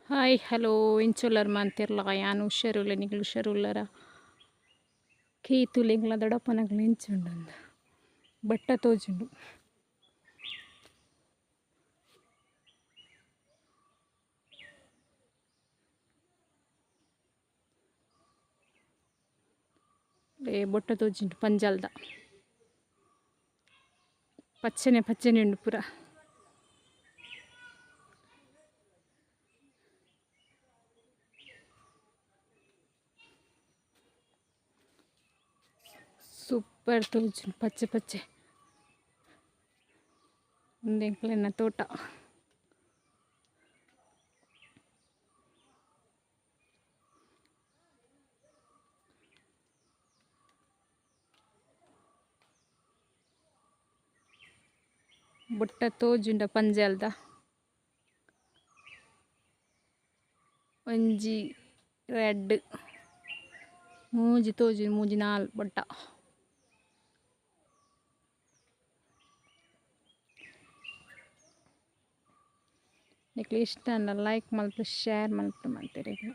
Hi hello ಎಂಚ ಉಲ್ಲರ್ ಮಾತೆರ್ಲ ಯಾನ್ ಹುಷಾರುಲ್ಲೆ ನಿಕುಲು ಹುಷಾರುಲ್ಲರ ಕೆಯ್ ತೂಲೆ ಎಂಕ್ಲ್ನ ದೊಡ್ಡಪ್ಪನಕುಲು ಎಂಚ ಉಂಡು ಬಟ್ಟ ತೋಜುಂಡು. ಏ ಬೊಟ್ಟ ತೋಜುಂಡು ಪಂಜಾಲ್ದ ಪಚ್ಚನೆ ಪಚ್ಚನೆ ಉಂಡು ಪೂರ. ಸೂಪರ್ ತೋಜುಂಡು ಪಚ್ಚೆ ಪಚ್ಚೆ. ಉಂದು ಎಂಕ್ಲೆನ ತೋಟ. ಬೊಟ್ಟ ತೋಜುಂಡ ಪಂಜಾಲ್ದ. ಒಂಜಿ ರಡ್ಡ್ ಮೂಜಿ ತೋಜುಂಡು ಮೂಜಿ ನಾಲ್ ಬೊಟ್ಟ. ನಿಕ್ಲೆ ಇಷ್ಟ ಆಂಡ ಲೈಕ್ ಮಲ್ತ್ ಶೇರ್ ಮಲ್ತ್ ಮಾತೆರೆಗ್ಲ.